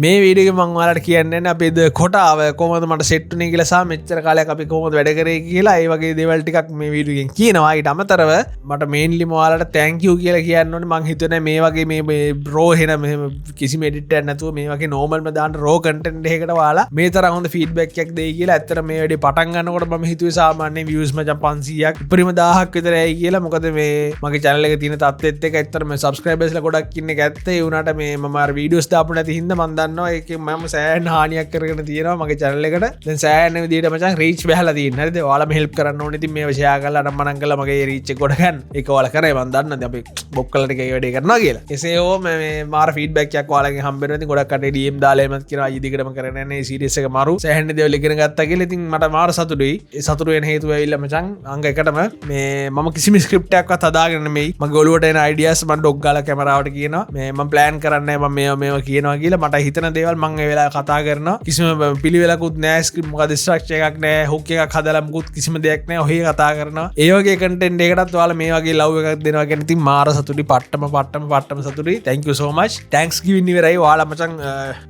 මේ වීඩියෝ එකේ මම ඔයාලට කියන්න යන්නේ අපේ ද කොටාව කොහොමද මට සෙට් වුනේ කියලා සහ මෙච්චර කාලයක් අපි කොහොමද වැඩ කරේ කියලා. ඒ වගේ දේවල් ටිකක් මේ වීඩියෝ එකෙන් කියනවා. ඊට අමතරව මට මේන්ලිම ඔයාලට thank you කියලා කියන්න ඕනේ. මං හිතුවේ නෑ මේ වගේ මේ මේ රෝ හෙන මෙහෙම කිසිම එඩිට් එකක් නැතුව මේ වගේ නෝමල්ම දාන්න රෝ කන්ටෙන්ට් එකකට ඔයාලා මේ තරම් හොඳ ෆීඩ්බැක් එකක් දෙයි කියලා. ඇත්තට මේ වැඩේ පටන් ගන්නකොට මම හිතුවේ සාමාන්‍ය views මචං 500ක් උපරිම 1000ක් විතර ඇයි කියලා. මොකද මේ මගේ channel එකේ තියෙන තත්ත්වෙත් එක්ක ඇත්තට මේ subscribers ලා ගොඩක් ඉන්න එක ඇත්ත. ඒ වුණාට මේ මම අර වීඩියෝස් දාපු නැති හින්දා මං දන්නවා ඒකෙන් මම සෑහෙන හානියක් කරගෙන තියෙනවා මගේ channel එකට. දැන් සෑහෙන විදියට මචං රීච් බැහැලා තියෙනවා. හරිද? ඔයාලම හෙල්ප් කරන්න ඕනේ. ඉතින් මේව ෂෙයා කරලා අනම් මනම් කරලා මගේ රීච් එක ගොඩ ගන්න. ඒක ඔයාලා කරේ මං දන්නවා. ඉතින් අපි බොක් කරලා ටික ඒ වැඩේ කරනවා කියලා. එසේ හෝ මේ මාර ෆීඩ්බැක් එකක් ඔයාලගෙන් හම්බ වෙනවා. ඉතින් ගොඩක් කට්ටිය DM දාලා එහෙමත් කියනවා අයියේ දිගටම කරගෙන යන්න මේ සීරීස් එක මරු. සෑහෙන දේවල් ඉගෙන ගත්තා කියලා. ඉතින් මට මාර සතුටුයි. ඒ සතුටු වෙන හේතුව ඇවිල්ලා මචං අංග එකටම මේ මම කිසිම ස්ක්‍රිප්ට් එකක්වත් හදාගෙන නෙමෙයි. මගේ ඔළුවට එන අයිඩියාස් මං ඩොග් ගාලා කැමරාවට කියනවා. මේ මං ප්ලෑන් කරන්නේ නෑ, මං මේවා මේවා කියනවා කියලා. මට හිතන දේවල් මං ඒ වෙලාවේ කතා කරනවා. කිසිම පිළිවෙලකුත් නෑ, ස්ක්‍රිප්ට් මොකද ස්ට්‍රක්චර් එකක් නෑ, හුක් එකක් හදලා මුකුත් කිසිම දෙයක් නෑ, ඔහේ කතා කරනවා. ඒ වගේ කන්ටෙන්ට් එකකටත් ඔයාලා මේ වගේ ලව් එකක් දෙනවා කියන්නේ ඉතින් මාර සතුටුයි. පට්ටම පට්ටම පට්ටම සතුටුයි. Thank you so much. Thanks giving ඉවරයි. ඔයාලා මචං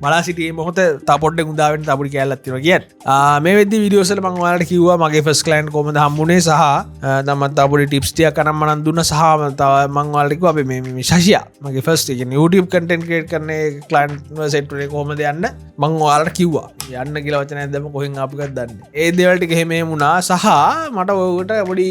බලා සිටියේ මොහොත තව පොඩ්ඩක් උදා වෙන්න තව පොඩි කෑල්ලක් තියෙනවා කියන්නේ. මේ වෙද්දි වීඩියෝස් වල මං ඔයාලට කිව්වා මගේ ෆස්ට් ක්ලයන්ට් කොහොමද හම්බුනේ සහ දැන් මං තව පොඩි ටිප්ස් ටිකක් අරන් මනම් දුන්නා සහ තව මං ඔයාලට කිව්වා අපි මේ මේ ශෂියා මගේ ෆස්ට් ඒ කියන්නේ YouTube content create කරන ක්ලයන්ට් සෙට් වුණේ කොහොමද යන්න මං ඔයාලට කිව්වා. යන්න කියලා වචනයක් දැම්ම කොහෙන් ආපු එකක්ද දන්නේ. ඒ දේවල් ටික එහෙම එහෙම වුණා සහ මට ඔයකට පොඩි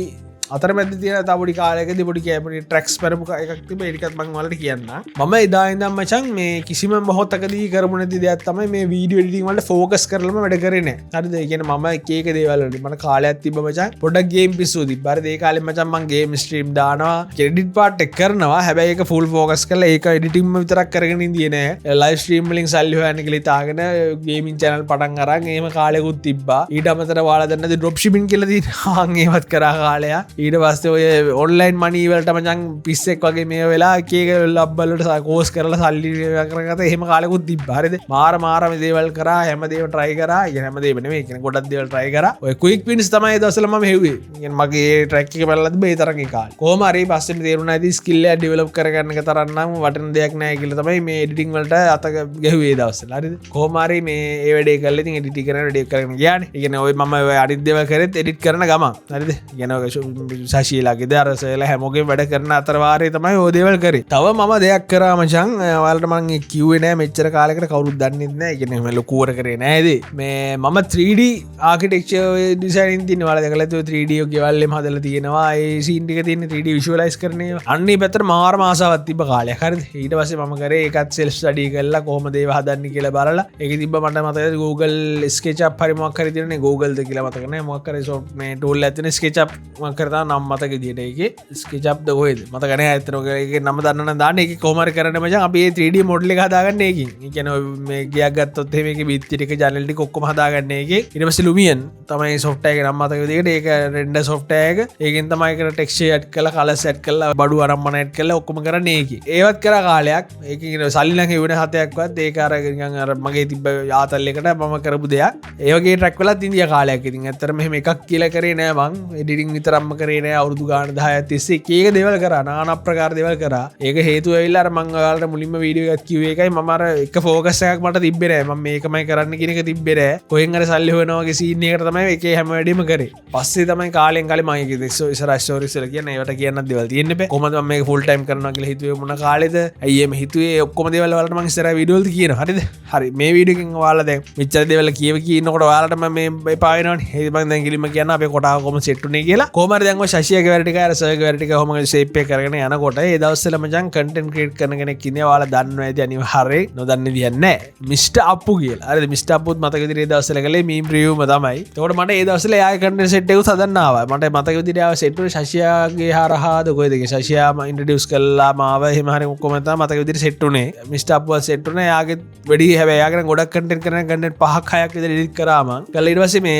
අතරමැද තියෙන තව පොඩි කාලයකදී පොඩි පොඩි ට්‍රැක්ස් පෙරපු එකක් තිබ්බ. ඒ ටිකත් මං ඔයාලට කියන්නම්. මම එදා ඉඳන් මචං මේ කිසිම මොහොතකදී කරපු නැති දෙයක් තමයි මේ වීඩියෝ එඩිටිං වලට ෆෝකස් කරලම වැඩ කරේ නෑ. හරිද? ඒ කියන්නේ මම එක එක දේවල් වලට මට කාලයක් තිබ්බ මචං පොඩක් ගේම් පිස්සුව තිබ්බා. හරිද? ඒ කාලේ මචං මං ගේම් ස්ට්‍රීම් දානවා, එඩිට් පාර්ට් එක කරනවා. හැබැයි ඒක ෆුල් ෆෝකස් කරලා ඒක එඩිටින්ම විතරක් කරගෙන ඉඳියේ නෑ. ලයිව් ස්ට්‍රීම් වලින් සල්ලි හොයන්න කියලා හිතාගෙන ගේමින් චැනල් පටන් අරන් එහෙම කාලෙකුත් තිබ්බා. ඊට අමතරව ඔයාලා දන්නද ඩ්‍රොප් ෂිපින් කියලා තියෙනවා. අන් ඒවත් කරා කාලයක්. ඊට පස්සේ ඔය ඔන්ලයින් මනි වලට මචං පිස්සෙක් වගේ මේ වෙලා එක එක ලබ්බල් වලට කෝස් කරලා සල්ලි කරගත්ත එහෙම කාලෙකුත් තිබ්බා. හරිද? මාර මාර මේ දේවල් කරා, හැමදේම try කරා. ඒ කියන්නේ හැමදේම නෙමෙයි, ඒ කියන්නේ ගොඩක් දේවල් try කරා. ඔය ක්වික් වින්ස් තමයි ඒ දවස්වල මම හෙව්වේ. ඒ කියන්නේ මගේ ට්‍රැක් එක බලලා තිබ්බ ඒ තරම් ඒ කාලේ. කොහොම හරි පස්සේ තේරුණා ඉතින් ස්කිල් එක ඩෙවලොප් කරගන්න එක තරම් නම් වටින දෙයක් නෑ කියලා තමයි මේ එඩිටිං වලට අත ගැහුවේ ඒ දවස්වල. හරිද? කොහොම හරි මේ ඒ වැඩේ කරලා ඉතින් එඩිට් කරන වැඩේ කරගෙන ගියානේ. ඒ කියන්නේ ඔය මම ඔය අනිත් දේවල් කරෙත් එඩිට් කරන ගමන්. හරිද? ඒ කියන්නේ ඔය ශශීලාගේද අර සර්ලා හැමෝගෙම වැඩ කරන අතර වාරේ තමයි ඔය දේවල් කරේ. තව මම දෙයක් කරා මචං. ඔයාලට මං කිව්වේ නෑ මෙච්චර කාලයකට කවුරුත් දන්නෙත් නෑ. ඒ කියන්නේ එහෙම ලොකුවට කරේ නෑ ඉතින්. මේ මම 3D architecture ඔය ඩිසයිනින් තියෙන ඔයාලා දැකලා ඇති ඔය 3D ඔය ගෙවල් එහෙම හදලා තියෙනවා. ඒ සීන් ටික තියෙන්නේ 3D visualise කරන ඒවා. අන්න ඒ පැත්තට මාරම ආසාවක් තිබ්බ කාලයක්. හරිද? ඊට පස්සේ මම කරේ ඒකත් සෙල්ෆ් ස්ටඩි කරලා කොහොමද ඒවා හදන්නේ කියලා බලලා. ඒකේ තිබ්බ මට මතකයි Google SketchUp හරි මොකක් හරි තියෙනනේ. Google ද කියලා මතක නෑ. මොකක් හරි සොෆ්ට් මේ ටූල් එකක් තියෙන SketchUp මොකක් හරි තමයි නම් මතක විදියට ඒකේ SketchUp ද කොහෙද මතක නෑ ඇත්තටම. ඒකේ නම දන්න නම් දාන්න. ඒකේ කොහොම හරි කරන්න මචං අපි ඒ 3D model එක හදාගන්න ඒකෙන්. ඒ කියන්නේ ඔය මේ ගෙයක් ගත්තොත් එහෙම ඒකේ බිත්ති ටික ජනේල් ටික ඔක්කොම හදාගන්න ඒකේ. ඊට පස්සේ Lumion තමයි සොෆ්ට්වෙයාර් එකේ නම මතක විදියට. ඒක රෙන්ඩර් සොෆ්ට්වෙයාර් එක. ඒකෙන් තමයි ඒකට ටෙක්ස්චර් ඇඩ් කරලා කලර්ස් ඇඩ් කරලා බඩු අරම්මන ඇඩ් කරලා ඔක්කොම කරන්නේ ඒකේ. ඒවත් කරා කාලයක්. ඒකේ කියන සල්ලි නම් හෙව්වේ නෑ හතයක්වත්. ඒක අර නිකන් අර මගේ තිබ්බ ආතල් එකට මම කරපු දෙයක්. ඒ වගේ ට්‍රැක් වලත් ඉඳියා කාලයක්. ඉතින් ඇත්තටම එහෙම එකක් කියලා කරේ නෑ මං. එඩිටිං විතරක්ම කරේ නෑ. අවුරුදු ගාන 10ක් තිස්සේ එක එක දේවල් කරා. නානා ප්‍රකාර දේවල් කරා. ඒක හේතුව ඇවිල්ලා අර මං ඔයාලට මුලින්ම වීඩියෝ එකක් කිව්වේ ඒකයි. මම අර එක ෆෝකස් එකක් මට තිබ්බේ නෑ. මම මේකමයි කරන්න කියන එක තිබ්බේ නෑ. කොහෙන් හරි සල්ලි හොයනවා වගේ සීන් එකකට තමයි එකේ හැම වැඩේම කරේ. පස්සේ තමයි කාලෙන් කාලේ මම ඒක ඉස්සරහ ස්ටෝරිස් වල කියන්නේ ඒවට කියන්නත් දේවල් තියෙන්න බෑ. කොහොමද මම මේක ෆුල් ටයිම් කරනවා කියලා හිතුවේ මොන කාලෙද? ඇයි එහෙම හිතුවේ? ඔක්කොම දේවල් ඔයාලට මං ඉස්සරහ වීඩියෝ වලදී කියනවා. හරිද? හරි මේ වීඩියෝ එකෙන් ඔයාලා දැන් මෙච්චර දේවල් කියව කියනකොට ඔයාලට මම මේ එපා වෙනවනේ. ඒ මං දැන් කිලිම කියන්න අපේ කොටාව කොහොම සෙට් වුනේ කියලා. කොහොම හරි දැන් ඔය ශශියාගේ වැඩ ටික අර සර්ගේ වැඩ ටික කොහොම ෂේප් එක කරගෙන යනකොට ඒ දවස්වල මචං කන්ටෙන්ට් ක්‍රියේට් කරන කෙනෙක් ඉන්නේ. ඔයාලා දන්නවා ඇති අනිවාර්යෙන්, නොදන්න විදියක් නෑ. මිස්ටර් අප්පු කියලා. හරිද? මිස්ටර් අප්පුත් මතක විදිහට ඒ දවස්වල කළේ මීම් රිවිව්ම තමයි. එතකොට මට ඒ දවස්වල එයාගේ කන්ටෙන්ට් සෙට් එකකුත් හදන්න ආවා. මට මතක විදිහට ආව සෙට් වුණේ ශශියාගේ හරහාද කොහෙද කියලා. ශශියාම ඉන්ට්‍රොඩියුස් කළා මාව එහෙම හරි ඔක්කොම තමයි මතක විදිහට සෙට් වුණේ. මිස්ටර් අප්පුවත් සෙට් වුණා. එයාගේ වැඩි හැබැයි එයාගෙන ගොඩක් කන්ටෙන්ට් කරන කන්ටෙන්ට් පහක් හයක් විතර එඩිට් කරා මං. කළා ඊට පස්සේ මේ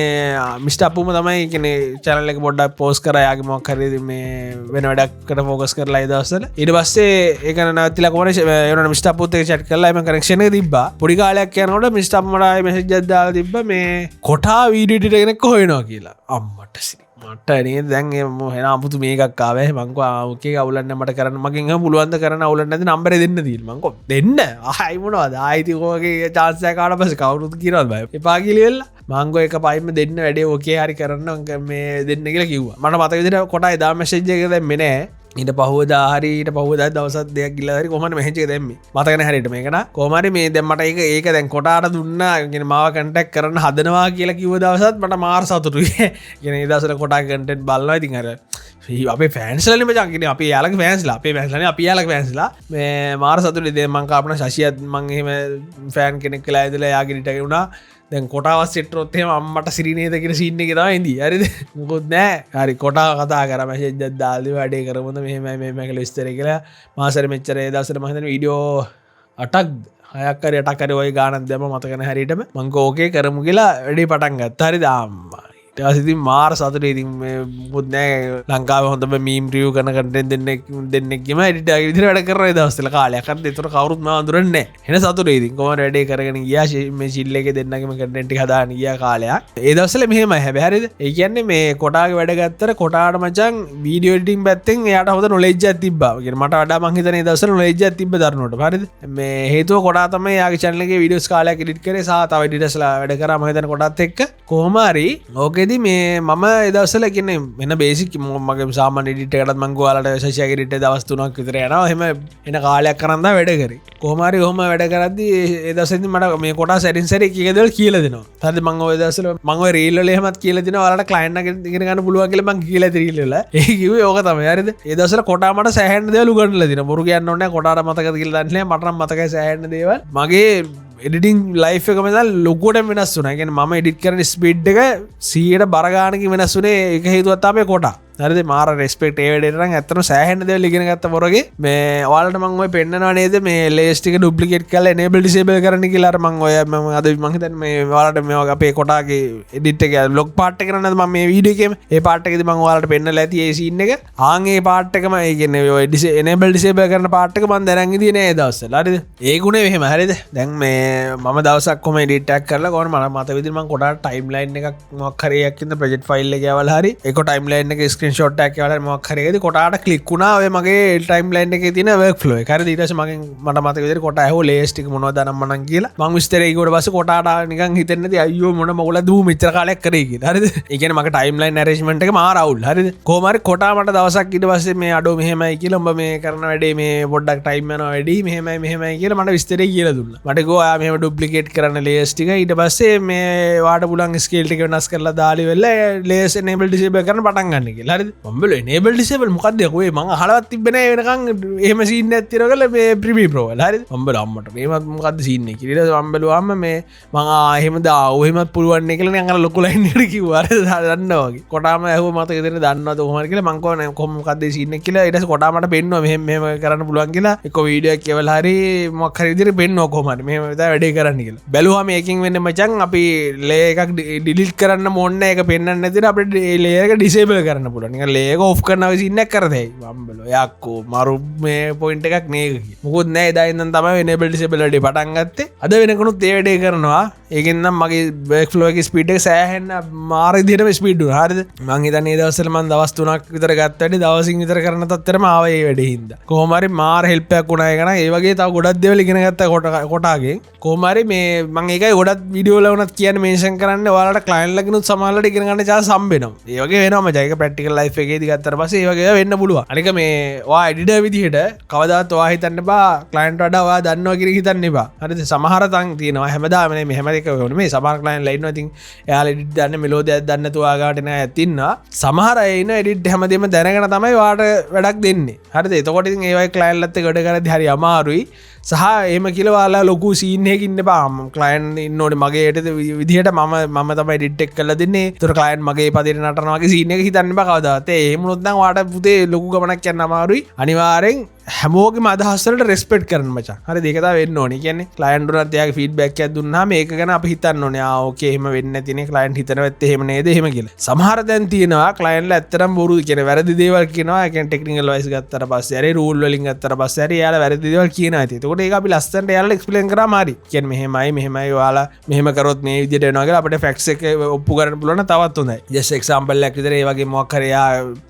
මිස්ටර් අප්පුම තමයි කියන්නේ චැනල් එක පොඩ්ඩක් පෝස්ට් කරා. එයාගේ මොකක් හරි මේ වෙන වැඩක්කට ෆෝකස් කරලා ඒ දවස්වල. ඊට පස්සේ ඒක නවතිලා කොහොමද ඒ වුණාට මිස්ටර් අප්පුත් එක්ක චැට් කරලා එම කනෙක්ෂන් එක තිබ්බා. පොඩි කාලයක් යනකොට මිස්ටර් අප්පු මට ආයෙ මැසේජ් එකක් දාලා තිබ්බා මේ කොටා වීඩියෝ එඩිටර් කෙනෙක් හොයනවා කියලා. අම්මට සිරි. මට නේද දැන් එන අමුතු මේකක් ආවේ. මං කිව්වා ඕකේ අවුලක් නෑ, මට කරන්න මගෙන් එහෙම පුළුවන් ද කරන්න අවුලක් නැති නම්බරේ දෙන්න දීලා. මං කිව්වා දෙන්න ආයි මොනවද ආයි ඉතින් ඔයගේ චාන්ස් එකක් ආවට පස්සේ කවුරුත් කියනවද බය එපා කියලා ඉවරලා. මං කිව්වා එක පයින්ම දෙන්න වැඩේ ඕකේ හරි කරන්න මේ දෙන්න කියලා කිව්වා. මට මතක විදිහට කොටා එදා මැසේජ් එක දැම්මේ නෑ. ඊට පහුවදා හරි ඊට පහුවදා දවසක් දෙකක් ගිහලා හරි කොහොම හරි මැසේජ් එක දැම්මේ. මතක නෑ හරියට මේක නා. කොහොම හරි මේ දැන් මට ඒක දැන් කොටාට දුන්නා. ඒ කියන්නේ මාව කන්ටැක්ට් කරන්න හදනවා කියලා කිව්ව දවසත් මට මාර සතුටුයි. ඒ කියන්නේ ඒ දවස්වල කොටාගේ කන්ටෙන්ට් බලනවා. ඉතින් අර අපේ ෆෑන්ස්ලා නේ මචං. කියන්නේ අපේ යාළගේ ෆෑන්ස්ලා. අපේ ෆෑන්ස්ලා නේ අපි යාළගේ ෆෑන්ස්ලා. මේ මාර සතුටුයි. දැන් මං කාපන ශශියත් මං එහෙම ෆෑන් කෙනෙක් වෙලා ඉඳලා යාගේ එඩිටර් වුණා. දැන් කොටාවත් සෙට් වුණොත් එහෙම අම්මට සිරි නේද කියන සීන් එකේ තමයි ඉඳී. හරිද? මොකොත් නෑ. හරි කොටාව කතා කරා මැසේජ් එකක් දාලා දීලා වැඩේ කරමුද මෙහෙමයි මෙහෙමයි කියලා විස්තර කියලා. මාසෙට මෙච්චර ඒ දවස්වල මං හිතන්නේ වීඩියෝ 8ක් 6ක් හරි 8ක් හරි ඔය ගානක් දැම්ම මතක නෑ හරියටම. මං කිව්වා ඕකේ කරමු කියලා වැඩේ පටන් ගත්තා. හරිද? අම්මා ඊට පස්සේ ඉතින් මාර සතුටුයි. ඉතින් මේ මොකුත් නෑ. ලංකාවේ හොඳම මීම් රිවිව් කරන කන්ටෙන්ට් දෙන්නෙක්ගේම එඩිටර් ගේ විදිහට වැඩ කරන ඒ දවස්වල කාලයක්. හරිද? ඒතර කවුරුත් මාව අඳුරන්නේ නෑ. එන සතුටුයි. ඉතින් කොහොම හරි වැඩේ කරගෙන ගියා. මේ චිල් එකේ දෙන්නගේම කන්ටෙන්ට් ටික හදාගෙන ගියා කාලයක්. ඒ දවස්වල මෙහෙමයි හැබැයි. හරිද? ඒ කියන්නේ මේ කොටාගේ වැඩ ගත්තට කොටාට මචං වීඩියෝ එඩිටිං පැත්තෙන් එයාට හොඳ නොලෙජ් එකක් තිබ්බා. ඒ කියන්නේ මට වඩා මං හිතන්නේ ඒ දවස්වල නොලෙජ් එකක් තිබ්බ දරුණුවට. හරිද? මේ හේතුව කොටා තමයි එයාගේ චැනල් එකේ වීඩියෝස් කාලයක් එඩිට් කරේ සහ තව එඩිටර්ස්ලා වැඩ කරා මං හිතන්නේ කොටාත් එක්ක. කොහොම හරි ඕකෙදි මේ මම ඒ දවස්වල කියන්නේ වෙන බේසික් මගේ සාමාන්‍ය එඩිට් එකටත් මං ගෝවාලට ශශියාගේ එඩිට් එක දවස් 3ක් විතර යනවා. එහෙම එන කාලයක් කරන් තමයි වැඩ කරේ. කොහොම හරි ඔහොම වැඩ කරද්දි ඒ දවස්වලදී මට මේ කොටා සැරින් සැරේ එක එක දේවල් කියලා දෙනවා. හරිද? මං ඔය දවස්වල මං ඔය රීල් වල එහෙමත් කියලා දෙනවා. ඔයාලට ක්ලයන්ට් එක ඉගෙන ගන්න පුළුවන් කියලා මං කියලා ඇති රීල් වල. ඒ කිව්වේ ඕක තමයි. හරිද? ඒ දවස්වල කොටා මට සෑහෙන දේවල් උගන්වලා දෙනවා. බොරු කියන්න ඕනේ නෑ. කොටාට මතකද කියලා දන්නේ නෑ. මට නම් මතකයි සෑහෙන දේවල්. මගේ එඩිටිං ලයිෆ් එක මචං ලොකුවටම වෙනස් වුණා. ඒ කියන්නේ මම එඩිට් කරන ස්පීඩ් එක 100ට බර ගානකින් වෙනස් වුණේ. ඒක හේතුවක් තමයි කොටා. හරිද? මාර රෙස්පෙක්ට් ඒ වැඩේට නම් ඇත්තටම සෑහෙන දේවල් ඉගෙන ගත්ත පොරගේ. මේ ඔයාලට මං ඔය පෙන්නනවා නේද මේ ලේස් ටික ඩුප්ලිකේට් කරලා එනේබල් ඩිසේබල් කරන්න කියලා. අර මං ඔය මම අද මං හිතන්නේ මේ ඔයාලට මේ වගේ අපේ කොටාගේ එඩිට් එක බ්ලොග් පාර්ට් එක නේද මම මේ වීඩියෝ එකේම ඒ පාර්ට් එකේදී මං ඔයාලට පෙන්නලා ඇති ඒ සීන් එක. ආන් ඒ පාර්ට් එකම ඒ කියන්නේ ඔය එනේබල් ඩිසේබල් කරන පාර්ට් එක මං දැනන් හිටියේ නෑ ඒ දවස්වල. හරිද? ඒ ගුණේ මෙහෙම. හරිද? දැන් මේ මම දවසක් කොහම එඩිට් එකක් කරලා කොහොම මට මතක විදිහට මං කොටාට ටයිම්ලයින් එකක් මොකක් හරි එකක් ඉන්න ප්‍රොජෙක්ට් ෆයිල් එක යවලා හරි ඒක ටයිම්ලයින් එකේ ස්ක්‍රීන්ෂොට් එකක් යවලා හරි මොකක් හරි එකදී කොටාට ක්ලික් වුණා ඔය මගේ ටයිම්ලයින් එකේ තියෙන වර්ක් ෆ්ලෝ එක. හරිද? ඊට පස්සේ මගෙන් මට මතක විදිහට කොටා ඇහුවා ලේස් ටික මොනවද අනම්මනම් කියලා. මං විස්තරේ කිව්වට පස්සේ කොටාට නිකන් හිතෙන්නේ නැති අයියෝ මොන මොකලද ඌ මෙච්චර කාලයක් කරේ කියලා. හරිද? ඒ කියන්නේ මගේ ටයිම්ලයින් ඇරේන්ජ්මන්ට් එක මාර අවුල්. හරිද? කොහොම හරි කොටා මට දවසක් ඊට පස්සේ මේ අඩෝ මෙහෙමයි කියලා උඹ මේ කරන වැඩේ මේ පොඩ්ඩක් ටයිම් යනවා වැඩි මෙහෙමයි මෙහෙමයි කියලා මට විස්තරේ කියලා දුන්නා. මට කිව්වා ඔයා මෙහෙම ඩුප්ලිකේට් කරන්න ලේස් ටික ඊට පස්සේ මේ වාට පුළුවන් ස්කේල් ටික වෙනස් කරලා දාලි වෙලා ලේස් එනේබල් ඩිසේබල් කරන්න පටන් ගන්න කියලා. හරිද? මම බැලුවා එනේබල් ඩිසේබල් මොකද්ද යකෝ ඒ මං අහලවත් තිබ්බේ නෑ වෙනකන් එහෙම සීන් එකක් තියෙනවා කියලා මේ ප්‍රීමියම් ප්‍රෝ වල. හරිද? මම බැලුවා අම්මට මේවත් මොකද්ද සීන් එක කියලා. ඊට පස්සේ මම බැලුවාම මේ මං එහෙමද ඔහෙමත් පුළුවන් නේ කියලා නිකන් අර ලොකු ලයින් එකට කිව්වා. හරිද? දන්නවා වගේ. කොටාම ඇහුවා මතක ඉතින් දන්නවද කොහොම හරි කියලා. මං කිව්වා නෑ කොහොම මොකද්ද ඒ සීන් එක කියලා. ඊට පස්සේ කොටා මට පෙන්නුවා මෙහෙම මෙහෙම කරන්න පුළුවන් කියලා. එක්ක වීඩියෝ එකක් කියවලා හරි මොකක් හරි විදිහට පෙන්නුවා කොහොම හරි මෙහෙම තමයි වැඩේ කරන්න කියලා. බැලුවාම ඒකෙන් වෙන්නේ මචං අපි ලේයර් එකක් ඩිලීට් කරන්න ඕනේ නෑ. ඒක පෙන්වන්න නැතිව අපිට ලේයර් එක ඩිසේබල් කරන්න පුළුවන්. නිකන් ලේයර් එක ඔෆ් කරන වගේ සීන් එකක් කරතයි. මම බැලුවා යක්කෝ මරු මේ පොයින්ට් එකක් නේ ඒක කියලා. මොකුත් නෑ එදා ඉඳන් තමයි එනේබල් ඩිසේබල් වැඩේ පටන් ගත්තේ. අද වෙනකනුත් ඒ වැඩේ කරනවා. ඒකෙන් නම් මගේ වර්ක් ෆ්ලෝ එකේ ස්පීඩ් එක සෑහෙන මාර විදිහටම ස්පීඩ් වුණා. හරිද? මං හිතන්නේ ඒ දවස්වල මං දවස් 3ක් විතර ගත්ත වැඩේ දවසින් විතර කරන තත්ත්වෙටම ආවා ඒ වැඩේ හින්දා. කොහොම හරි මාර හෙල්ප් එකක් වුණා ඒක නම්. ඒ වගේ තව ගොඩක් දේවල් ඉගෙන ගත්තා කොටාගෙන්. කොහොම හරි මේ මං ඒකයි ගොඩක් වීඩියෝ වල වුණත් කියන්නේ මෙන්ෂන් කරන්නේ ඔයාලට ක්ලයන්ට් ලගිනුත් සමහරවල්ලාට ඉගෙන ගන්න චාන්ස් හම්බ වෙනවා. ඒ වගේ වෙනවා මචං. ඒක ප්‍රැක්ටිකල් ලයිෆ් එකේදී ගත්තට පස්සේ ඒ වගේ ඒවා වෙන්න පුළුවන්. අනික මේ ඔයා එඩිටර් විදිහට කවදාවත් ඔයා හිතන්න එපා ක්ලයන්ට් වඩා ඔයා දන්නවා කියන එක හිතන්න එපා. හරිද? සමහර තන් තියෙනවා හැමදාම නෙමෙයි හැම එකම නෙමෙයි. සමහර ක්ලයන්ට් ලා ඉන්නවා. ඉතින් එයාලා එඩිට් දන්නේ මෙලෝ දෙයක් දන්නේ නැතුව ඔයා ගාවට එන අයත් ඉන්නවා. සමහර අය ඉන්න එඩිට් හැමදේම දැනගෙන තමයි ඔයාට වැඩක් දෙන්නේ. හරිද? එතකොට ඉතින් ඒ වගේ ක්ලයන්ට් ලත් එක්ක වැඩ කරද්දි හරි අමාරුයි. සහ එහෙම කියලා ඔයාලා ලොකු සීන් එකක ඉන්න එපා. ක්ලයන්ට් ඉන්න ඕනේ මගේ එඩිට් විදිහට මම තමයි එඩිට් එක කරලා දෙන්නේ. ඒතර ක්ලයන්ට් මගේ පදේට නටනවා වගේ සීන් එක හිතන්න එපා කවදාවත්. ඒ එහෙම වුණොත් නම් ඔයාට පුතේ ලොකු ගමනක් යන්න අමාරුයි. අනිවාර්යෙන් හැමෝගෙම අදහස් වලට රෙස්පෙක්ට් කරන්න මචං. හරිද? ඒක තමයි වෙන්න ඕනේ. කියන්නේ ක්ලයන්ට් උනත් එයාගේ ෆීඩ්බැක් එකක් දුන්නාම ඒක ගැන අපි හිතන්න ඕනේ. ආ ඕකේ, එහෙම වෙන්නේ නැතිනේ, ක්ලයන්ට් හිතනවත් එහෙම නේද එහෙම කියලා. සමහර දැන් තියෙනවා ක්ලයන්ට්ලා ඇත්තටම බොරු කියන වැරදි දේවල් කියනවා. ඒ කියන්නේ ටෙක්නිකල් වයිස් ගත්තට පස්සේ හරි, රූල් වලින් ගත්තට පස්සේ හරි, එයාලා වැරදි දේවල් කියනවා ඇති. එතකොට ඒක අපි ලස්සනට එයාලට එක්ස්ප්ලේන් කරාම හරි. කියන්නේ මෙහෙමයි මෙහෙමයි, ඔයාලා මෙහෙම කරොත් මේ විදිහට වෙනවා කියලා අපිට ෆැක්ට්ස් එක ඔප්පු කරන්න පුළුවන් නම් තවත් හොඳයි. ජස්ට් එක්සැම්පල් එකක් විතර ඒ වගේ මොකක් හරි එයා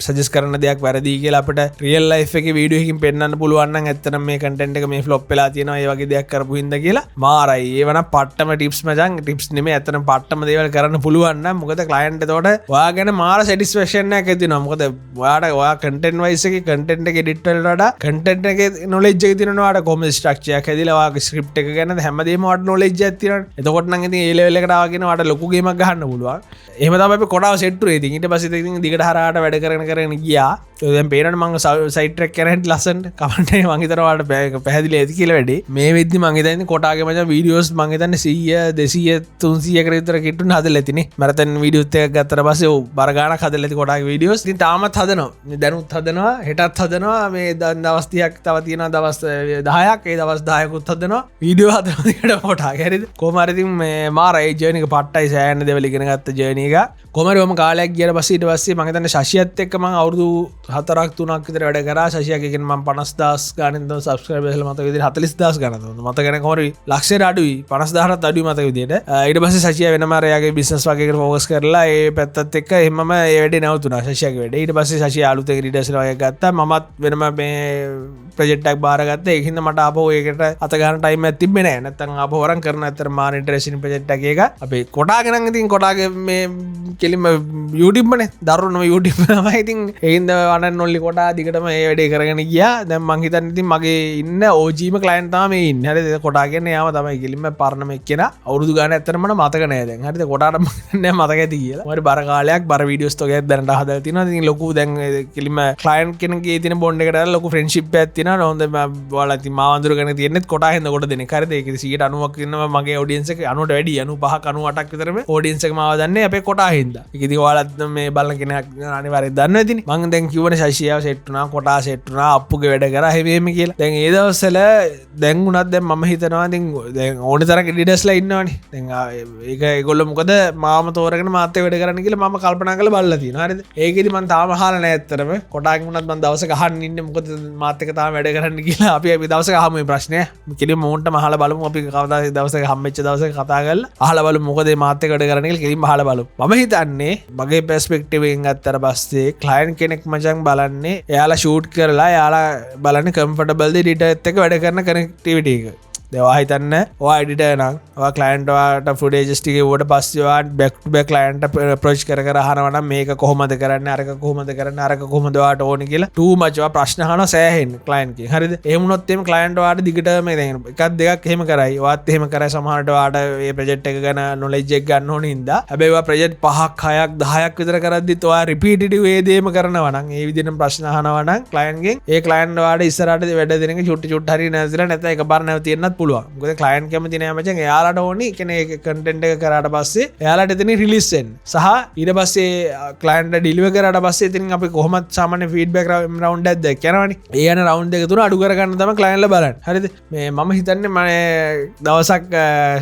සජෙස්ට් කරන දෙයක් වැරදි කියලා අපිට රියල් ලයිෆ් එකේ වීඩියෝ එකකින් පෙන්වන්න පුළුවන් නම්, ඇත්තටම මේ කන්ටෙන්ට් එක මේ ෆ්ලොප් වෙලා තියෙනවා ඒ වගේ දෙයක් කරපු හින්දා කියලා, මාරයි. ඒව නම් පට්ටම ටිප්ස් මචං. ටිප්ස් නෙමෙයි, ඇත්තටම පට්ටම දේවල් කරන්න පුළුවන් නම්. මොකද ක්ලයන්ට් එතකොට ඔයා ගැන මාර සැටිස්ෆැක්ෂන් එකක් ඇති වෙනවා. මොකද ඔයාට ඔයා කන්ටෙන්ට් වයිස් එකේ කන්ටෙන්ට් එක එඩිට් වලට වඩා කන්ටෙන්ට් එකේ නොලෙජ් එක තියෙනවා. ඔයාට කොහොමද ස්ට්‍රක්චර් එකක් හැදිලා ඔයාගේ ස්ක්‍රිප්ට් එක ගැන හැමදේම ඔයාට නොලෙජ් එකක් තියෙනවනේ. එතකොට නම් ඉතින් ඒ ලෙවල් එකට ආවා කියන ඔයාට ලොකු ගේමක් ගහන්න පුළුවන්. එහෙම තමයි අපි කොටාව සෙට් වුණේ. ඉතින් ඊට පස්සේ ඉතින් දිගට හරහාට වැඩ කරගෙන කරගෙන ගියා. ඔය දැන් පේනවනේ මං සයිඩ් ට්‍රැක් කරන හැටි ලස්සනට. කමන්නේ, මං හිතනවා ඔයාලට පැහැදිලි ඇති කියලා වැඩේ. මේ වෙද්දි මං හිතන්නේ කොටාගේ මචං වීඩියෝස් මං හිතන්නේ 100 200 300 කට විතර කිට්ටුන හදලා ඇතිනේ. මැරතන් වීඩියෝත් එකක් ගත්තට පස්සේ ඔව් බර ගාණක් හදලා ඇති කොටාගේ වීඩියෝස්. ඉතින් තාමත් හදනවා. මේ දැනුත් හදනවා, හෙටත් හදනවා. මේ දැන් දවස් 30ක් තව තියෙනවා, දවස් 10ක්. ඒ දවස් 10කුත් හදනවා. වීඩියෝ හදනවා දිගට කොටාගේ. හරිද? කොහොම හරි ඉතින් මේ මාර ඒ ජර්නි එක පට්ටයි, සෑහෙන දේවල් ඉගෙන ගත්ත ජර්නි එක. කොහොම හරි ඔහොම කාලයක් ගියාට පස්සේ, ඊට පස්සේ මං හිතන්නේ ශශියත් එක්ක මං අවුරුදු 4ක් 3ක් විතර වැඩ කරා. ශශියක් කියන්නේ මං 50,000 ගානෙන් තමයි සබ්ස්ක්‍රයිබර්ස් ලා මතක විදිහට, 40,000 ගාන තමයි මතක නැහැ. කොහොම හරි ලක්ෂයට අඩුයි, 50,000ටත් අඩුයි මතක විදිහට. ඊට පස්සේ ශශියා වෙනම අර එයාගේ බිස්නස් වගේ එකට ෆෝකස් කරලා ඒ පැත්තත් එක්ක එහෙමම ඒ වැඩේ නැවතුණා ශශියාගේ වැඩේ. ඊට පස්සේ ශශියා අලුත් එඩිටර්ස් ලා වගේ ගත්තා. මමත් වෙනම මේ ප්‍රොජෙක්ට් එකක් බාරගත්තා. ඒක හින්දා මට ආපහු ඒකට අත ගන්න ටයිම් එකක් තිබ්බේ නෑ. නැත්තම් ආපහු වරන් කරන ඇත්තට මාර ඉන්ටරෙස්ටිං ප්‍රොජෙක්ට් එකක් ඒක. අපේ කොටාගේ නම් ඉතින් කොටාගේ මේ කෙලින්ම YouTube නේ, දරුණුම YouTube තමයි. ඉතින් ඒ හින්දා වනන් ඔන්ලි කොටා දිගටම ඒ වැඩේ කරගෙන ගියා. දැන් මං හිතන්නේ ඉතින් මගේ ඉන්න OG ම ක්ලයන්ට් තමයි මේ ඉන්නේ. හරිද? කොටා කියන්නේ එයාම තමයි, කෙලින්ම පරණම එක්කෙනා. අවුරුදු ගාන ඇත්තටම මට මතක නෑ දැන්. හරිද? කොටාට මං හිතන්නේ මතක ඇති කියලා. මොකද බර කාලයක් බර වීඩියෝස් තෝගයක් දැනට හදලා තියෙනවා. ඉතින් ලොකු දැන් කෙලින්ම ක්ලයන්ට් කෙනෙක්ගේ තියෙන බොන්ඩ් එකට ලොකු ෆ්‍රෙන්ඩ්ෂිප් එකක් තියෙනවා. හොඳ ඔයාලා ඉතින් මාව අඳුරගෙන තියෙනෙත් කොටා හින්දා කොට දෙනෙක්. හරිද? ඒක 90ක් ඉන්නවා මගේ ඔඩියන්ස් එක, 90ට වැඩි, 95ක් 98ක් විතරම ඔඩියන්ස් එක මාව දන්නේ අපේ කොටා හින්දා. ඒක ඉතින් ඔයාලත් මේ බලන කෙනෙක් අනිවාර්යෙන් දන්නවා ඉතින්. මං දැන් කිව්වනේ ශශියාව සෙට් වුණා, කොටා සෙට් වුණා, අප්පුගේ වැඩ කරා එහෙම එහෙම කියලා. දැන් ඒ දවස්වල දැන් වුණත් දැන් මම හිතනවා ඉතින් දැන් ඕනේ තරම් එඩිටර්ස්ලා ඉන්නවනේ. දැන් ඒක ඒගොල්ලෝ මොකද මාවම තෝරගෙන මාත් එක්ක වැඩ කරන්න කියලා මම කල්පනා කරලා බලලා තියෙනවා. හරිද? ඒකෙදි මං තාම අහලා නෑ ඇත්තටම. කොටාගෙන් වුණත් මං දවසක අහන්න ඉන්නේ මොකද මාත් එක්ක තාම වැඩ කරන්න කියලා. අපි අපි දවසක අහමු මේ ප්‍රශ්නය. කෙලින්ම මොන්ටම අහලා බලමු. අපි කවදා දවසක හම්බෙච්ච දවසක කතා කරලා අහලා බලමු මොකද මේ මාත් එක්ක වැඩ කරන්න කියලා කෙලින්ම අහලා බලමු. මම හිතන්නේ මගේ පර්ස්පෙක්ටිව් එකෙන් ගත්තට පස්සේ ක්ලයන්ට් කෙනෙක් මචං බලන්නේ එයාලා ෂූට් කරලා එයාලා බලන්නේ කම්ෆර්ටබල්ද එඩිටර් එක්ක වැඩ කරන කනෙක්ටිවිටි එක. දැන් ඔයා හිතන්න ඔයා එඩිටර් නම් ඔයා ක්ලයන්ට් ඔයාට ෆුටේජස් ටික එවුවට පස්සේ ඔයා බෑක් ටු බෑක් ක්ලයන්ට් අප්‍රෝච් කර කර අහනවා නම් මේක කොහොමද කරන්නේ, අරක කොහොමද කරන්නේ, අරක කොහොමද ඔයාට ඕනේ කියලා ටූ මච් ඔයා ප්‍රශ්න අහනවා සෑහෙන්න ක්ලයන්ට් කෙන්. හරිද? එහෙම වුණොත් එහෙම ක්ලයන්ට් ඔයාට දිගටම දැන් එකක් දෙකක් එහෙම කරයි, ඔයාත් එහෙම කරයි. සමහරට ඔයාට මේ ප්‍රොජෙක්ට් එක ගැන නොලෙජ් එක ගන්න ඕන හින්දා. හැබැයි ඔයා ප්‍රොජෙක්ට් පහක් හයක් 10ක් විතර කරද්දිත් ඔයා රිපීටිටිව් ඒ දේම කරනවා නම්, ඒ විදිහටම ප්‍රශ්න අහනවා නම් ක්ලයන්ට් ගෙන්, ඒ ක්ලයන්ට් ඔයාට ඉස්සරහට වැඩ දෙන එක චුට්ටි චුට්ටි හරි නැතිලා නැත්නම් එකපාර නැවතියෙන්නත් පුළුවන්. මොකද ක්ලයන්ට් කැමති නෑ මචං. එයාලට ඕනි කියන්නේ ඒක කන්ටෙන්ට් එක කරාට පස්සේ එයාලට එතනින් රිලීස් වෙන්න. සහ ඊට පස්සේ ක්ලයන්ට් ඩිලිවර් කරාට පස්සේ එතනින් අපි කොහොමත් සාමාන්‍ය ෆීඩ්බැක් රවුන්ඩ් එකක් දෙයක් යනවනේ. ඒ යන රවුන්ඩ් දෙක තුන අඩු කරගන්න තමයි ක්ලයන්ට්ලා බලන්නේ. හරිද? මේ මම හිතන්නේ මම දවසක්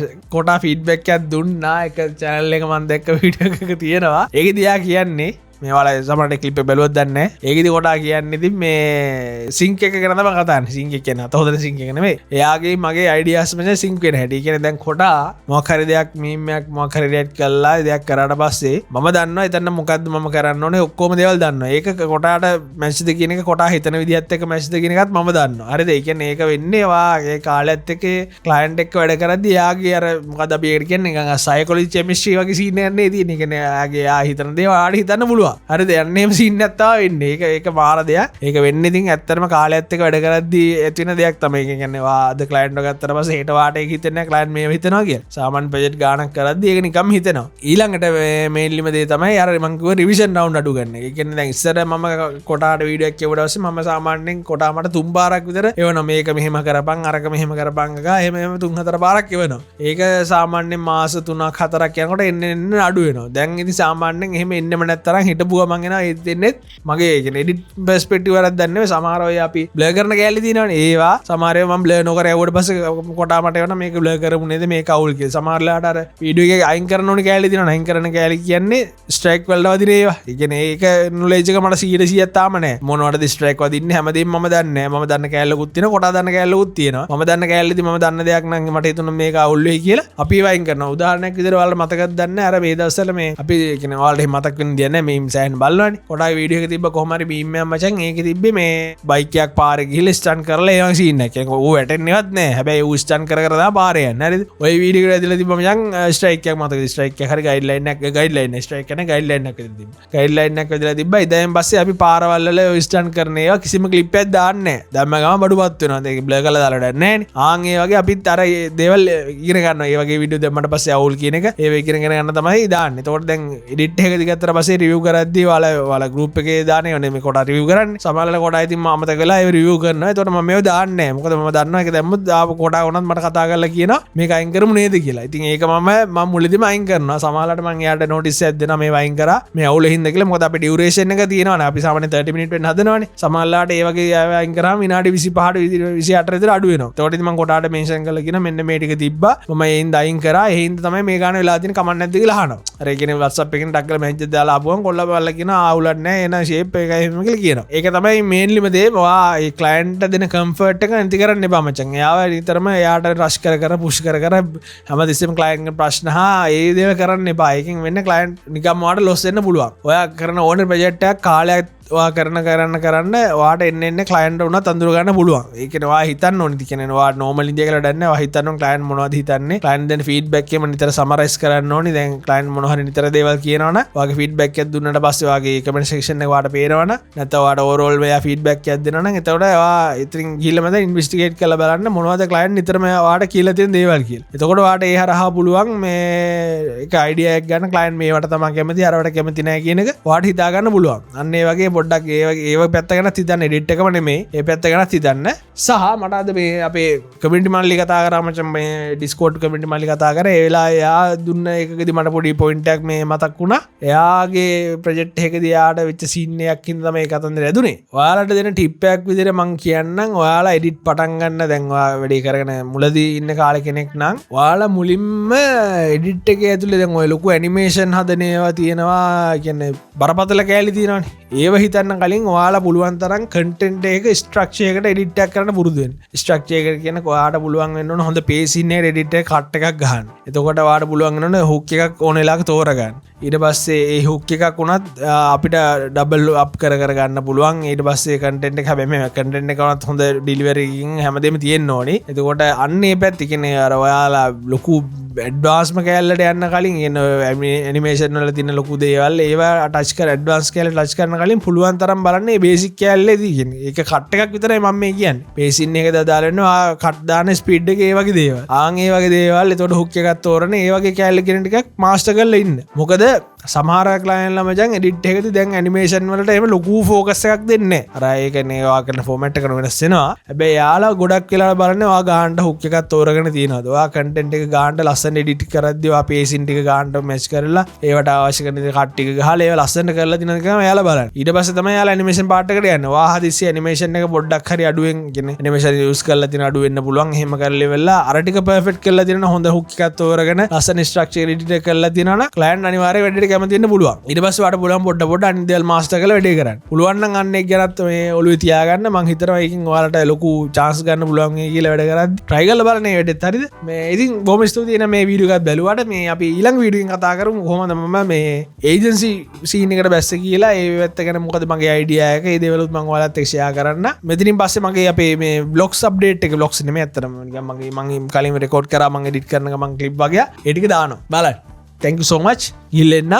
කොටා ෆීඩ්බැක් එකක් දුන්නා එක චැනල් එක මම දැක්ක වීඩියෝ එකක තියෙනවා. ඒකෙදි එයා කියන්නේ මේ ඔයාලා සමහරට ක්ලිප් එක බැලුවත් දන්නේ නැහැ. ඒකෙදි කොටා කියන්නේ ඉතින් මේ සින්ක් එක ගැන තමයි කතා කරන්නේ. සින්ක් එක කියන්නේ අත හොදන සින්ක් එක නෙමෙයි. එයාගේ මගේ අයිඩියාස් මචං සින්ක් වෙන හැටි. ඒ කියන්නේ දැන් කොටා මොකක් හරි දෙයක් මීම් එකක් මොකක් හරි රියැක්ට් කරලා දෙයක් කරාට පස්සේ මම දන්නවා එතන මොකද්ද මම කරන්න ඕනේ, ඔක්කොම දේවල් දන්නවා. ඒක කොටාට මැච්ද කියන එක, කොටා හිතන විදිහත් එක්ක මැච්ද කියන එකත් මම දන්නවා. හරිද? ඒ කියන්නේ ඒක වෙන්නේ වා ඒ කාලයත් එක්ක ක්ලයන්ට් එක්ක වැඩ කරද්දි එයාගේ අර මොකද්ද අපි ඒකට කියන්නේ නිකන් සයිකොලොජි කෙමිස්ට්‍රි වගේ සීන් එකක් නේ තියෙන්නේ. ඒ කියන්නේ එයාගේ එයා හිතන දේවල් ඔයාට හිතන්න පුළුවන්. හරිද? යන්නේ එහෙම සීන් එකක් තමයි වෙන්නේ. ඒක ඒක මාර දෙයක්. ඒක වෙන්නේ ඉතින් ඇත්තටම කාලයත් එක්ක වැඩ කරද්දි ඇති වෙන දෙයක් තමයි. ඒ කියන්නේ වා අද ක්ලයන්ට් එක ගත්තට පස්සේ හෙට වාට ඒක හිතෙන්නේ නැහැ ක්ලයන්ට් මේව හිතනවා කියලා. සාමාන්‍ය ප්‍රොජෙක්ට් ගාණක් කරද්දි ඒක නිකම්ම හිතෙනවා. ඊළඟට මේ මේන්ලිම දේ තමයි අර මං කිව්ව රිවිෂන් රවුන්ඩ් අඩු ගන්න එක. ඒ කියන්නේ දැන් ඉස්සර මම කොටාට වීඩියෝ එකක් කියවුවට පස්සේ මම සාමාන්‍යයෙන් කොටා මට තුන් පාරක් විතර එවනවා. මේක මෙහෙම කරපන්, අරක මෙහෙම කරපන් ගා එහෙම එහෙම තුන් හතර පාරක් එවනවා. ඒක සාමාන්‍යයෙන් මාස 3ක් 4ක් යනකොට එන්න එන්න අඩු වෙනවා. දැන් ඉතින් සාමාන්‍යයෙන් එහෙම එන්නෙම නැත්තරම් හිටපු ගමන් එනවා. ඒත් එන්නෙත් මගේ ඒ කියන්නේ එඩිට් පර්ස්පෙක්ටිව් වරක් දන්නේ නෙවෙයි. සමහර ඔය අපි බ්ලර් කරන කෑලි තියෙනවනේ, ඒවා සමහර ඒවා මම බ්ලර් නොකර යවුවට පස්සේ කොටා මට එවනවා මේක බ්ලර් කරමු නේද, මේක අවුල් කියලා. සමහර වෙලාවට අර වීඩියෝ එකේ අයින් කරන්න ඕනි කෑලි තියෙනවනේ. අයින් කරන කෑලි කියන්නේ ස්ට්‍රයික් වලට වදින ඒවා. ඒ කියන්නේ ඒක නොලෙජ් එක මට 100%ක් තාම නෑ. මොනවටද ස්ට්‍රයික් වදින්නේ හැමදේම මම දන්නේ නෑ. මම දන්න කෑල්ලකුත් තියෙනවා, කොටා දන්න කෑල්ලකුත් තියෙනවා. මම දන්න කෑල්ලෙදි මම දන්න දෙයක් නම් මට හිතුණා මේක අවුල් වෙයි කියලා අපි ඒවා අයින් කරනවා. උදාහරණයක් විදිහට ඔයාලට මතකද දන්නේ අර මේ දවස්වල මේ අපි ඒ කියන්නේ ඔයාලට එහෙම මතක් වෙන්න දෙයක් නෑ, මේ සෑහෙන බලනවනේ. කොටාගේ වීඩියෝ එක තිබ්බ කොහොම හරි මීම් එකක් මචං. ඒකේ තිබ්බේ මේ බයික් එකක් පාරේ ගිහලා ස්ටන්ට් කරලා ඒ වගේ සීන් එකක්. කියන්නේ ඌ වැටෙන්නේවත් නෑ. හැබැයි ඌ ස්ටන්ට් කර කර තමයි පාරේ යන්නේ. හරිද? ඔය වීඩියෝ එකට ඇදලා තිබ්බ මචං ස්ට්‍රයික් එකක් මතකද? ස්ට්‍රයික් එක හරි ගයිඩ්ලයින් එකක්, ගයිඩ්ලයින් එක ස්ට්‍රයික් එක ගයිඩ්ලයින් එකක් විතර තිබ්බා. ගයිඩ්ලයින් එකක් විතර තිබ්බා. ඉතින් පස්සේ අපි පාරවල් වල ඔය ස්ටන්ට් කරන ඒවා කිසිම ක්ලිප් එකක් දාන්නේ නෑ. දැම්ම ගමන් බඩුපත් වෙනවා. ඒක බ්ලර් කරලා දාලා වැඩක් නෑනේ. ආන් ඒ වගේ අපිත් අර ඒ දේවල් ඉගෙන ගන්නවා. ඒ වගේ වීඩියෝ දැම්මට පස්සේ අවුල් කියන එක ඒව ඉගෙනගෙන යන්න තමයි දාන්නේ. එතකොට දැන් එඩිට් එක දිගත්තට පස්සේ රිවිව් කරද්දී ඔයාලා ගෲප් එකේ දාන ඒවා නෙමෙයි කොටා රිවිව් කරන්නේ. සමහරවෙලාට කොටා ඉතින් මම අමතක වෙලා ඒව රිවිව් කරනවා. එතකොට මම මේව දාන්නේ නෑ. මොකද මම දන්නවා ඒක දැම්මොත් ආපහු කොටා වුණත් මට කතා කරලා කියනවා මේක අයින් කරමු නේද කියලා. ඉතින් ඒක මම මම මුලදීම අයින් කරනවා. සමහරවෙලාට මං එයාට නෝටිස් එකක් දෙනවා මේව අයින් කරා මේ අවුල හින්දා කියලා. මොකද අපේ ඩියුරේෂන් එක තියෙනවනේ. අපි සාමාන්‍යයෙන් 30 මිනිට් වෙන්න හදනවනේ. සමහරවෙලාට ඒ වගේ ඒවා අයින් කරාම විනාඩි 25ට 28 විතර අඩු වෙනවා. එතකොට ඉතින් මං කොටාට මෙන්ෂන් කරලා කියනවා මෙන්න මේ ටික තිබ්බා. මම ඒ හින්දා අයින් කරා. ඒ හින්දා තමයි මේ ගාන වෙලා තියෙන කමක් නැද්ද කියලා අහනවා. අර ඒ කියන්නේ WhatsApp එකෙන් ටක් ගාලා මැසේජ් එකක් දාලා ආපුවම කොල්ලා බලලා කියනවා අවුලක් නෑ, එන ෂේප් එකයි එහෙම කියලා කියනවා. ඒක තමයි මේන්ලිම දේ. ඔයා ඒ ක්ලයන්ට් දෙන කම්ෆර්ට් එක නැති කරන්න එපා මචං. එයාව නිතරම එයාට රෂ් කර කර පුෂ් කර කර හැමතිස්සෙම ක්ලයන්ට් ගේ ප්‍රශ්න හා ඒ දේවල් කරන්න එපා. ඒකෙන් වෙන්නේ ක්ලයන්ට් නිකම්ම ඔයාට ලොස් වෙන්න පුළුවන්. ඔයා කරන ඕනේ ප්‍රොජෙක්ට් එකක් කාලයක් ඔයා කරන කරන්න කරන්න ඔයාට එන්න එන්න ක්ලයන්ට් වුණත් අඳුර ගන්න පුළුවන්. ඒ කියන්නේ ඔයා හිතන්න ඕනේ. ඉතින් කියන්නේ ඔයා නෝමල් ඉන්දියා කියලා වැඩක් නෑ. ඔයා හිතන්න ඕනේ ක්ලයන්ට් මොනවද හිතන්නේ. ක්ලයන්ට් දෙන ෆීඩ්බැක් එකම නිතර සමරයිස් කරන්න ඕනේ. දැන් ක්ලයන්ට් මොන හරි නිතර දේවල් කියනවනම් ඔයාගේ ෆීඩ්බැක් එකක් දුන්නට පස්සේ ඔයාගේ කමෙන්ට් සෙක්ෂන් එක ඔයාට පේනවනම් නැත්නම් ඔයාට ඕවරෝල් මෙයා ෆීඩ්බැක් එකක් දෙනවනම් එතකොට ඔයා ඉතින් ගිහිල්ලා මම ඉන්වෙස්ටිගේට් කරලා බලන්න මොනවද ක්ලයන්ට් නිතරම ඔයාට කියලා තියෙන දේවල් කියලා. එතකොට ඔයාට ඒ හරහා පුළුවන් මේ එක අයිඩියා එකක් ගන්න ක්ලයන්ට් මේවට තමයි කැමති අරවට කැමති නෑ කියන එක ඔයාට හිතා ගන්න පුළුවන්. අන්න ඒ වගේ පොඩ්ඩක් ඒ වගේ ඒව පැත්ත ගැනත් හිතන්න, එඩිට් එකම නෙමෙයි ඒ පැත්ත ගැනත් හිතන්න. සහ මට අද මේ අපේ කමියුනිටි මල්ලි කතා කරා මචං, මේ ඩිස්කෝඩ් කමියුනිටි මල්ලි කතා කරා. ඒ වෙලාවේ එයා දුන්න එකකදී මට පොඩි පොයින්ට් එකක් මේ මතක් වුණා. එයාගේ ප්‍රොජෙක්ට් එකකදී එයාට වෙච්ච සීන් එකක් හින්දා තමයි ඒ කතන්දරය ඇදුනේ. ඔයාලට දෙන ටිප් එකක් විදිහට මං කියන්නම්, ඔයාලා එඩිට් පටන් ගන්න දැන් ඔයා වැඩේ කරගෙන මුලදී ඉන්න කාලේ කෙනෙක් නම් ඔයාලා මුලින්ම එඩිට් එකේ ඇතුලේ දැන් ඔය ලොකු ඇනිමේෂන් හදන ඒවා තියෙනවා, කියන්නේ බරපතල කෑලි තියෙනවනේ. ඒව හිතන්න කලින් ඔයාලා පුළුවන් තරම් කන්ටෙන්ට් එක ස්ට්‍රක්චර් එකට එඩිට් එකක් කරන්න පුරුදු වෙන්න. ස්ට්‍රක්චර් එක කියන්නේ ඔයාට පුළුවන් වෙන්න ඕන හොඳ පේසින් එකට එඩිට් එක කට් එකක් ගහන්න. එතකොට ඔයාට පුළුවන් වෙන්න ඕන හුක් එකක් ඕන වෙලාවක තෝරගන්න. ඊට පස්සේ ඒ හුක් එකක් වුණත් අපිට ඩබල් අප් කර කර ගන්න පුළුවන්. ඊට පස්සේ කන්ටෙන්ට් එක හැබැයි මේ කන්ටෙන්ට් එක වුණත් හොඳ ඩෙලිවරි එකකින් හැමදේම තියෙන්න ඕනි. එතකොට අන්න ඒ පැත්ත කියන්නේ අර ඔයාලා ලොකු ඇඩ්වාන්ස්ම කෑල්ලට යන්න කලින් එන ඇනිමේෂන් වල තියෙන ලොකු දේවල් ඒවා ටච් කර ඇඩ්වාන්ස් කෑල්ල ටච් කරන කලින් පුළුවන් තරම් බලන්න මේ බේසික් කෑල්ලේදී කියන්නේ. ඒක කට් එකක් විතරයි මම මේ කියන්නේ. පේසින් එක දාලා වෙනවා කට් දාන ස්පීඩ් එක ඒ වගේ දේවල්. ආන් ඒ වගේ දේවල් එතකොට හුක් එකක් තෝරන ඒ වගේ කෑල්ල කියන ටිකක් මාස්ටර් කරලා ඉන්න. මොකද සමහර ක්ලයන්ට්ලා මචං එඩිට් එකකදී දැන් ඇනිමේෂන් වලට එහෙම ලොකු ෆෝකස් එකක් දෙන්නේ නැහැ. අර ඒ කියන්නේ ඔයා කරන ෆෝමැට් එක වෙනස් වෙනවා. හැබැයි යාලා ගොඩක් වෙලාවට බලන්නේ ඔයා ගානට හුක් එකක් තෝරගෙන තියනවාද. ඔයා කන්ටෙන්ට් එක ගානට ලස්සන එඩිට් කරද්දී ඔයා පේසින් ටික ගානට මැච් කරලා ඒවට අවශ්‍ය කරන දේ කට් ටික ගහලා ඒවා ලස්සනට කරලා තියනවාද කියලා එයාලා බලන්නේ. ඊට පස්සේ තමයි එයාලා ඇනිමේෂන් පාර්ට් එකට යන්නේ. ඔයා හදිස්සියේ ඇනිමේෂන් එක පොඩ්ඩක් හරි අඩුවෙන් කියන්නේ ඇනිමේෂන් යූස් කරලා තියෙන අඩු වෙන්න පුළුවන්. එහෙම කරලා ඉවරලා අර ටික පර්ෆෙක්ට් කරලා තියෙන හොඳ හුක් එකක් තෝරගෙන ලස්සන ස්ට්‍රක්චර් එඩිට් එක කරලා තියෙනවා නම් ක්ලයන්ට් අනිවාර්යයෙන් වැඩේට කැමති වෙන්න පුළුවන්. ඊට පස්සේ ඔයාට පුළුවන් පොඩ පොඩ අනිත් දේවල් මාස්ටර් කරලා වැඩේ කරන්න. පුළුවන් නම් අන්න ඒක ගැනත් මේ ඔළුවේ තියාගන්න. මං හිතනවා ඒකෙන් ඔයාලට ලොකු චාන්ස් ගන්න පුළුවන් වෙයි කියලා වැඩ කරද්දි. try කරලා බලන්න මේ වැඩෙත් හරිද? මේ ඉතින් බොහොම ස්තුතියි එන මේ වීඩියෝ එකත් බැලුවාට. මේ අපි ඊළඟ වීඩියෝ එකෙන් කතා කරමු කොහොමද මම මේ ඒජන්සි සීන් එකට බැස්සේ කියලා. ඒ පැත්ත ගැන මොකද මගේ අයිඩියා එක, ඒ දේවලුත් මං ඔයාලත් එක්ක ෂෙයා කරන්න. මෙතනින් පස්සේ මගේ අපේ මේ බ්ලොග්ස් අප්ඩේට් එක, බ්ලොග්ස් නෙමෙයි ඇත්තටම නිකන් මගේ මං කලින් රෙකෝඩ් කරා මං එඩිට් කරන ගමන් ක්ලිප් වගේ ඒ ටික දානවා බලන්න. Thank you so much. ගිහිල්ලා එන්න.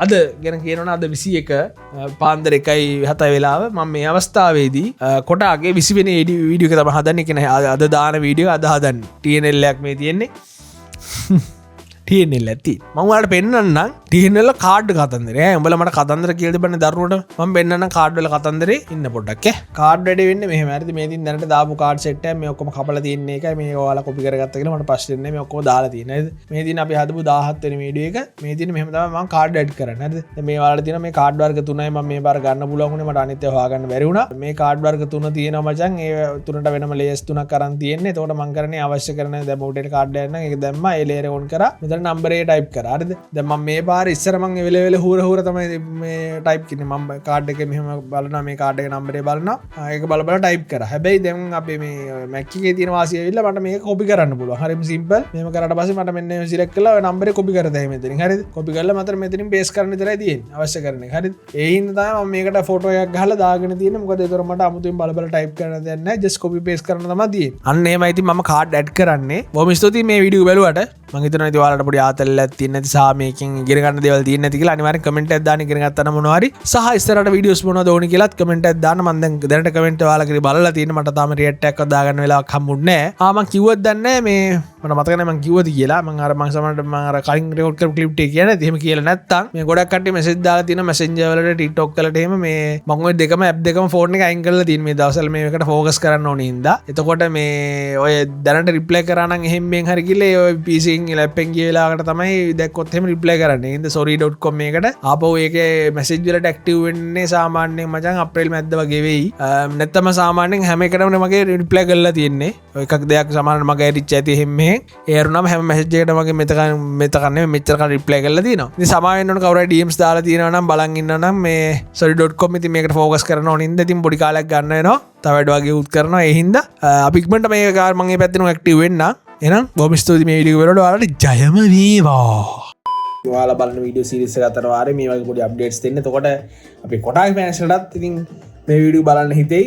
අද ගැන කියනවා නම් අද 21 පාන්දර 1:07 වෙලාව මම මේ අවස්ථාවේදී කොටාගේ 20 වෙනි වීඩියෝ එක තමයි හදන්නේ. කියන්නේ අද දාන වීඩියෝ අද හදන්නේ. TNL එකක් මේ තියෙන්නේ. TNL ඇති. මම ඔයාලට පෙන්නන්නම් TNL වල කාඩ් කතන්දරේ ඈ. උඹලා මට කතන්දර කියලා තිබ්බනේ දරුවට. මම පෙන්නන්නම් කාඩ් වල කතන්දරේ. ඉන්න පොඩ්ඩක් ඈ. කාඩ් වැඩේ වෙන්නේ මෙහෙම. හරිද? මේ ඉතින් දැනට දාපු කාඩ් සෙට් එක මේ ඔක්කොම කපලා තියෙන එකයි. මේ ඔයාලා කොපි කරගත්ත කියලා මට ප්‍රශ්නේ නෑ. මේ ඔක්කොම දාලා තියෙන. හරිද? මේ දින අපි හදපු 17 වෙනි වීඩියෝ එක. මේ දින මෙහෙම තමයි මම කාඩ් ඇඩ් කරන්නේ. හරිද? දැන් මේ ඔයාලට තියෙන මේ කාඩ් වර්ග තුනයි මම මේ පාර ගන්න පුළුවන් වුණේ. මට අනිත් ඒවා හොයාගන්න බැරි වුණා. මේ කාඩ් වර්ග තුන තියෙනවා මචං. ඒ තුනට වෙනම ලේයර්ස් තුනක් අරන් තියෙන්නේ. එතකොට මං කරන්නේ අවශ්‍ය කරන දැන් මොබිටෙල් කාඩ් එකක් නම් ඒක දැම්මා. ඒ ලේයර් එක ඔන් කරා. මෙතන නම්බර් එක ටයිප් කරා. හරිද? දැන් මම මේ පාර ඉස්සර මං ඒ වෙලේ වෙලේ හුර හුර තමයි මේ ටයිප් කරන්නේ. මම කාඩ් එක මෙහෙම බලනවා, මේ කාඩ් එකේ නම්බරේ බලනවා. ඒක බල බල ටයිප් කරා. හැබැයි දැන් අපේ මේ Mac එකේ තියෙන වාසිය ඇවිල්ලා මට මේක කොපි කරන්න පුළුවන්. හරිම සිම්පල්. මෙහෙම කරාට පස්සේ මට මෙන්න මේ සිලෙක්ට් කරලා ඔය නම්බරේ කොපි කරතයි මෙතනින්. හරිද? කොපි කරලා මට මෙතනින් පේස්ට් කරන්න විතරයි තියෙන්නේ. අවශ්‍ය කරන එක. හරිද? ඒ හින්දා තමයි මම මේකට ෆොටෝ එකක් ගහලා දාගෙන තියෙන්නේ. මොකද ඒතර මට අමුතුවෙන් බල බල ටයිප් කරන්න දෙයක් නැහැ. ජස්ට් කොපි පේස්ට් කරන්න තමයි තියෙන්නේ. අන්න එහෙමයි ඉතින් මම කාඩ් ඇඩ් කරන්නේ. බොහොම ස්තුතියි මේ වීඩියෝ බැලුවට. මං හිතනවා ඉතින් ඔයාලට පොඩි ආතල් එකක් තියෙන නැති සහ මේකෙන් ඉගෙන ගන්න දේවල් තියෙන නැති කියලා. අනිවාර්යෙන් කමෙන්ට් එකක් දාන්න ඉගෙන ගත්තා නම් මොනවා හරි, සහ ඉස්සරහට වීඩියෝස් මොනවද ඕනි කියලාත් කමෙන්ට් එකක් දාන්න. මං දැන් දැනට කමෙන්ට් ඔයාලා කරේ බලලා තියෙන. මට තාම රියැක්ට් එකක්වත් දාගන්න වෙලාවක් හම්බුන්නේ නැහැ. ආ, මං කිව්වද දන්නේ නැහැ. මේ මට මතක නැහැ මං කිව්වද කියලා. මං අර මං සමහරට මං අර කලින් රෙකෝඩ් කරපු ක්ලිප් ටික කියන්නේ නැති. එහෙම කියලා නැත්තම් මේ ගොඩක් කට්ටිය මැසේජ් දාලා තියෙනවා මැසෙන්ජර් වලට, TikTok වලට එහෙම. මේ මං ඔය දෙකම ඇප් දෙකම ෆෝන් එක අයින් කරලා තියෙන මේ දවස්වල මේකට ෆෝකස් කරන්න ඕන හින්දා. එතකොට මේ ඔය දැනට රිප්ලයි කරා නම් එහෙම මෙන් හරි කියලා ඒ ඔය PC එකෙන් ලැප් එකෙන් ගිය වෙලාවකට තමයි දැක්කොත් එහෙම රිප්ලයි කරන්නේ. ඒ හින්දා sorry.com මේකට ආපහු ඒකේ මැසේජ් වලට ඇක්ටිව් වෙන්නේ සාමාන්‍යයෙන් මචං අප්‍රේල් මැද්ද වගේ වෙයි. නැත්තම සාමාන්‍යයෙන් හැම එකටම මගේ රිප්ලයි කරලා තියෙන්නේ. ඔය එකක් දෙයක් සමහරවිට මගේ ඇරිච්ච ඇති එහෙම මෙහෙන්. ඒ අරුණාම හැම මැසේජ් එකකටම මගේ මෙතකන් මෙතකන් නෙමෙයි මෙච්චර කල් රිප්ලයි කරලා තියෙනවා. ඉතින් සමා වෙන්න ඕන කවුරු හරි DMs දාලා තියෙනවා නම්, බලන් ඉන්නවා නම්. මේ sorry.com ඉතින් මේකට ෆෝකස් කරන්න ඕන හින්දා ඉතින් පොඩි කාලයක් ගන්න වෙනවා. තව වැඩ වගේ උත් කරනවා. ඒ හින්දා අපි ඉක්මනට මේ කාර් මං ඒ පැත්තෙන් ඇක්ටිව් වෙන්න. එහෙනම් බොහොම ස්තුතියි මේ වීඩියෝ එක බලලා. ඔයාලට ජයම වේවා. ඔයාලා බලන වීඩියෝ සීරීස් එක අතර වාරේ මේ වගේ පොඩි අප්ඩේට්ස් දෙන්න. එතකොට අපි කොටාගේ ෆෑන්ස් ලටත් ඉතින් මේ වීඩියෝ බලන්න හිතෙයි.